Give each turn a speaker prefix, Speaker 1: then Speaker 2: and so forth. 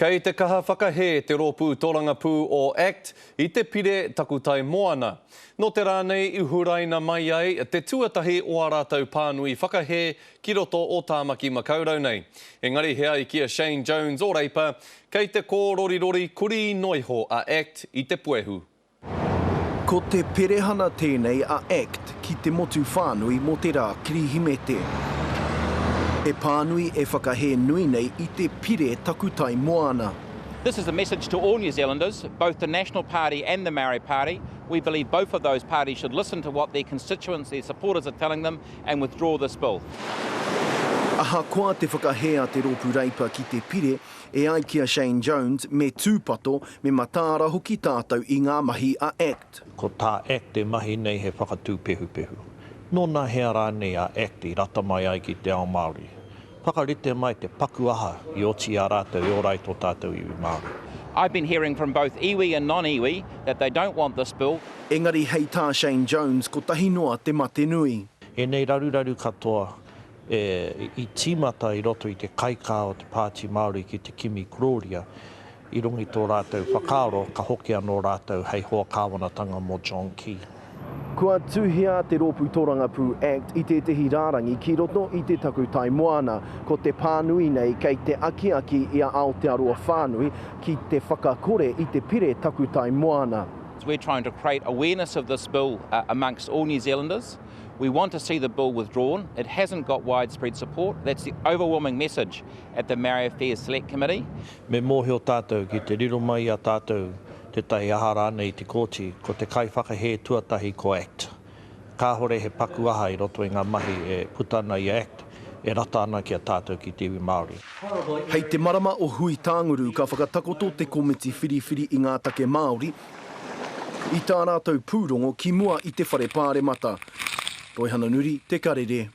Speaker 1: Kei te kaha whakahē te rōpū torangapū o act i te pire takutai moana. Nō te rā nei i huraina mai ai te tuatahi o ā rātou pānui whakahē ki roto o Tāmaki Makaurau nei. Engari he ai ki a Shane Jones o Reipa, kei te kōrorirori kurī noiho a act i te puehu.
Speaker 2: Ko te perehana tēnei a act ki te motu whānui mō te rā Kirihimete. He pānui e whakahē nui nei i te pire takutai moana.
Speaker 3: This is a message to all New Zealanders, both the National Party and the Maori Party. We believe both of those parties should listen to what their constituents, their supporters are telling them and withdraw this bill.
Speaker 2: Ahakoa te whakahē a te Rōpū Reipa ki te pire, E ai ki a Shane Jones, me tūpato, me mataara hoki tātou i ngā mahi a act.
Speaker 4: Ko tā act e mahi nei he whakatūpehupehu. Nōnahea rānei a act i rata mai ai ki te ao Māori? Whakarite mai te paku aha i oti i a rātou e ora ai tō tātou iwi Māori.
Speaker 3: I've been hearing from both iwi and non-iwi that they don't want this bill.
Speaker 2: Engari hei tā Shane Jones, kotahi noa te mate nui.
Speaker 4: Ēnei raruraru katoa, E, i tīmata i roto i te kaikā o te Pāti Māori ki te kimi korōria, i runga i tō rātou whakaaro ka hoki anō rātou hei hoa kāwanatanga mō John Key.
Speaker 2: Kua tuhia te Rōpū Tōrangapū Act i tētehi rārangi ki roto i te takutai moana. Ko te pānui nei kei te akiaki i a Aotearoa whānui ki te whakakore i te pire takutai moana.
Speaker 3: We're trying to create awareness of this bill amongst all New Zealanders. We want to see the bill withdrawn. It hasn't got widespread support. That's the overwhelming message at the Maori Affairs Select Committee.
Speaker 4: Me mōhio tātou ki te riro mai i a tātou tētahi aha rānei i te kōti, ko te kaiwhakahē tuatahi ko Act. Kāhore he paku aha i roto i ngā mahi e puta ana i a Act e rata ana ki a tātou ki te iwi Māori.
Speaker 2: Hei te marama o Hui-tānguru ka whakatakoto te Komiti Whiriwhiri i ngā Take Māori i tā rātou pūrongo ki mua i te Whare Pāremata. Roihana Nuri, Te Karere.